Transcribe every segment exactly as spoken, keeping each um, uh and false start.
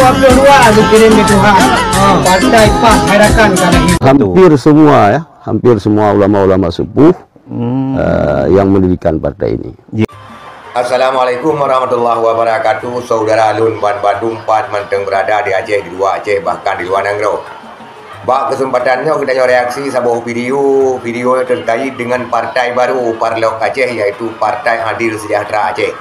Abdul Wahab dikirim di Tuhan. Partai PAS harakan kami. Hampir semua, ya, hampir semua ulama-ulama sepuh, eh, yang mendirikan partai ini. Assalamualaikum warahmatullahi wabarakatuh. Saudara lôn ban bandum pat mantong berada di Aceh, di luar Aceh, bahkan di luar nanggroe. Bak kesempatan nyoe geutanyoe reaksi saboh video, video yang terkait dengan partai baru Parlok Aceh, yaitu Partai Adil Sejahtera Aceh.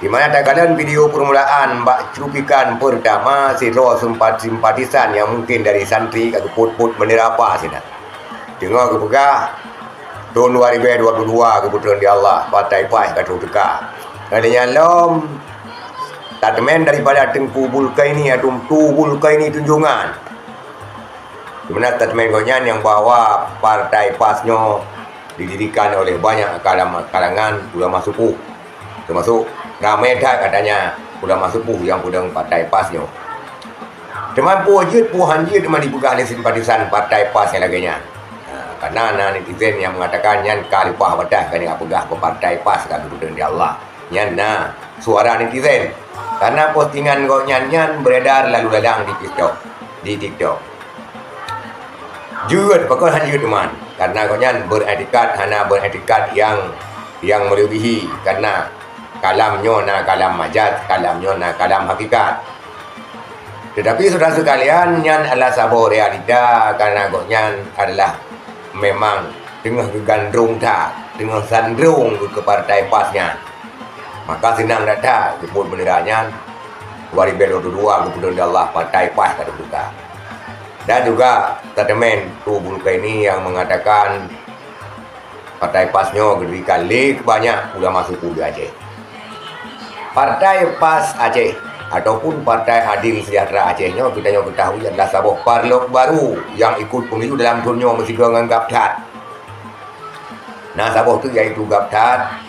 Di mana takalon video permulaan bak cuplikan pertama sidroe sempat simpatisan yang mungkin dari santri ka geupot-pot bendera PAS sinan. Teungoh geupeugah, thon dua ribu dua puluh dua geupeutrön di Allah, partai PAS ka troh teuka. Ngon lagée nyan lom, statement daripada Teungku Bulkaini atau Teuku Bulkaini Tunjungan. Di mana statement gobnyan nyang bahwa partai PAS nyoe didirikan oleh banyak kalam-, kalangan ulama sepuh. Termasuk ramai that katanya ulama sepuh nyang peudong partai PAS nyoe. Teuma peue jeuet, peue han jeuet teuma dipeugah lé simpatisan partai PAS nyang lagée nyan. Ha, karena na netizen nyang mengatakan nyan ka leupah bataih ka nyan peugah partai PAS ka geupeudong di Allah. Nyan na suara netizen. Karena postingan gobnyan nyan beredar lalu lalang di TikTok, di TikTok. Jeuet, pakon han jeuet teuma. Karena gobnyan beretikad, hana beretikad yang, yang melebihi. Karena kalam nyoe na kalam majaz, kalam nyoe na kalam hakikat. Tetapi saudara sekalian, nyan adalah saboh realita karena gobnyan adalah memang teungoh geugandrong that, teungoh sandrong keu partai PAS nyan. Maka seunang that-that geupot bendera nyan, dua ribu dua puluh dua geupeudong di Allah partai PAS ka teubuka. Dan juga statement Teuku Bulkaini yang mengatakan partai PAS nyoe geudirikan lé banyak ulama sepuh di Aceh. Partai PAS Aceh ataupun Partai Adil Sejahtera Aceh nyoe geutanyoe ketahui adalah saboh parlok baru yang ikut pemilu dalam thon nyoe meusidroe ngon GAPTHAT. Na saboh teuk yaitu GAPTHAT.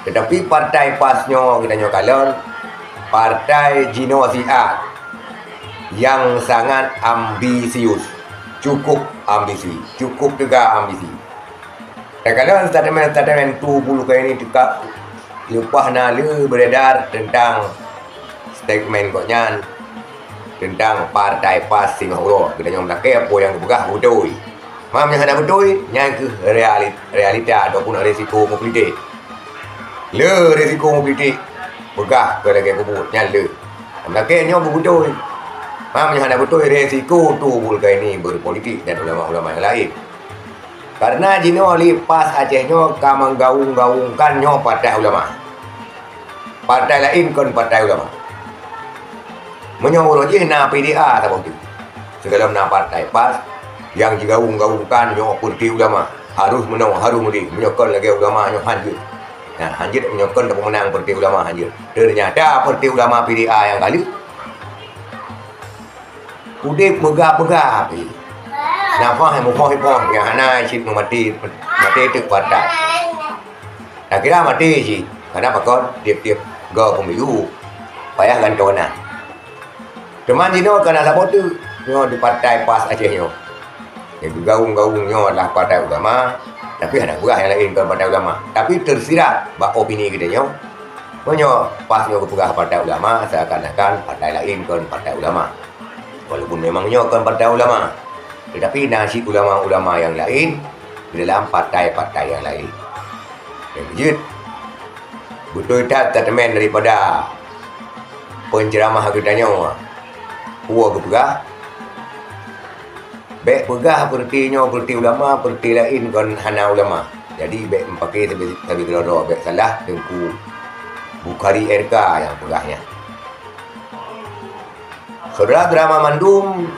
Tetapi partai PAS nyoe geutanyoe kalon partai jinoe siat yang sangat ambisius, cukup ambisi, cukup teuga ambisi. Takalon statement-statement Teuku Bulkaini teuka leupah na le beredar teuntang statement gobnyan teuntang partai PAS singoh uroe. Geutanyoe meulakée peue nyang geupeugah beutôi. Meunyoe hana beutôi, nyan kheueh reali-, realita ataupun risiko meupolitik. Le risiko meupolitik peugah keu lagée peubuet nyan le. Meulakée nyoe beubeutôi. Meunyoe hana beutôi, risiko Teuku Bulkaini berpolitik dan ulama-ulama nyang laén. Karena jinoe lé PAS Aceh nyoe ka menggaung-gaungkan nyoe partai ulama. Partai laén kon partai ulama. Meunyoe uroe jih na P D A saboh teuk. Sigohlom na partai PAS nyang jigaung-gaungkan nyoe partai ulama. Harôh meunoe, harôh meudeh. Meunyoe kon lagée ulama nyoe han jeuet. Nah, han jeuet meunyoe kon tapeumeunang partai ulama han jeuet. Teunyata partai ulama P D A nyang ka lheueh udeb meugah-peugah pih. Nafah nyang mupoh-ipoh nyang hana cit meumaté, maté teuk partai. Takira maté cit, karena pakon tiep-tiep goe pemilu payah gantoe na. Teuma jinoe ka na saboh teuk nyoe di partai PAS Aceh nyoe. Nyang geugaung-gaung nyoe adalah partai ulama, tapi hana peugah nyang laén kon partai ulama. Tapi tersirat bak opini geutanyoe, meunyoe PAS nyoe geupeugah partai ulama, seakan-akan partai laén kon partai ulama. Walaupun memang nyoe kon partai ulama, tetapi na cit ulama-ulama nyang laén di dalam partai-partai nyang laén. Nyang keujeuet, beutôi that statement daripada penceramah geutanyoe. Peue geupeugah, bék peugah partai nyoe partai ulama, partai laén kon hana ulama. Jadi, bék meupaké sabe-, sabe keudroe-droe, bék salah Teungku Bukhari R K nyang peugah nyan. Syedara-syedara mandum,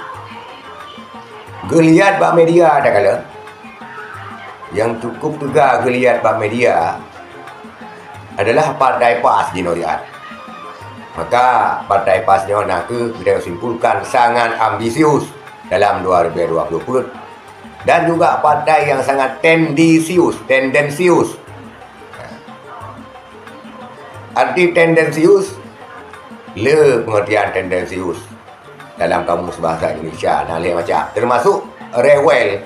geulihat bak media takalon, nyang cukup teuga geulihat bak media adalah partai PAS jinoe siat. Maka partai PAS nyoe na kheueh geutanyoe simpulkan sangat ambisius dalam dua ribu dua puluh peuet dan juga partai yang sangat tendisius, tendensius. Arti tendensius, le pengertian tendensius dalam kamus bahasa Indonesia na lhée macam, termasuk rewel.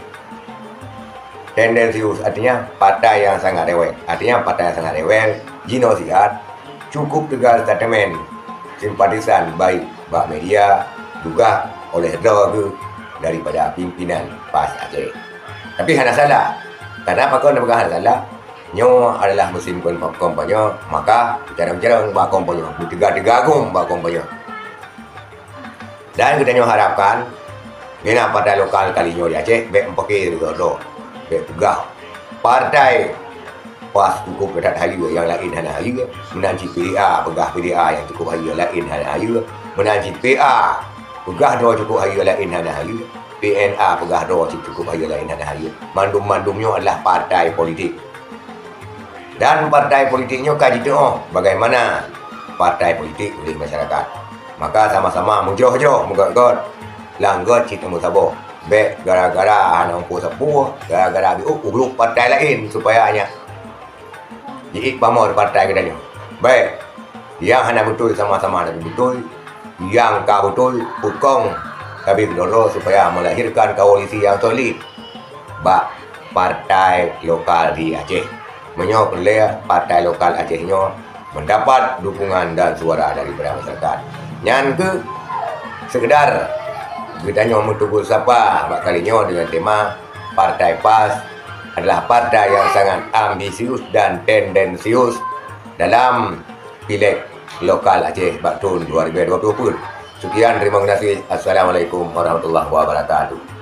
Tendensius artinya partai yang sangat rewel. Artinya partai yang sangat rewel, jinoe siat, cukup teuga statement simpatisan baik bak media juga oleh droe geuh daripada pimpinan PAS Aceh. Tapi hana salah. Karena pakon neupeugah hana salah? Nyoe adalah musim kom-, kampanye, maka bicara-bicara bak kampanye, beuteuga-teuga gom bak kampanye. Dan geutanyoe harapkan, bina partai lokal kali nyoe di Aceh, bèk meupaké droe-droe, bèk peugah partai PAS cukup that hayeue, nyang laén hana hayeue. Meunan cit P D A, peugah P D A nyang cukup hayeue, laén hana hayeue. Meunan cit P A, peugah droe cukup hayeue, laén hana hayeue. P N A, peugah droe cit cukup hayeue, laén hana hayeue. Mandum-mandum nyoe adalah partai politik. Dan partai politik nyoe ka jiteu'oh bagaimana partai politik oleh masyarakat. Maka sama-sama meujroh-jroh meugöt-göt, lam göt cit meusaboh. Bèk gara-gara hana muphom sapeue, gara-gara jiôh u grup partai laén supaya nyak jiék pamor partai geutanyoe. Bèk, nyang hana beutôi sama-sama hana beutôi, nyang ka beutôi peukong, tapi keudroe-droe supaya melahirkan koalisi nyang solid bak partai lokal di Aceh. Meunyoe peureulèe partai lokal Aceh nyoe mendapat dukungan dan suara daripada masyarakat. Nyan keuh sekedar geutanyoe meuteupeu sapa bak kali nyoe dengan tema Partai PAS adalah partai yang sangat ambisius dan tendensius dalam Pileg lokal Aceh bak thon dua ribu dua puluh peuet. Sekian, terima kasih. Assalamualaikum warahmatullahi wabarakatuh.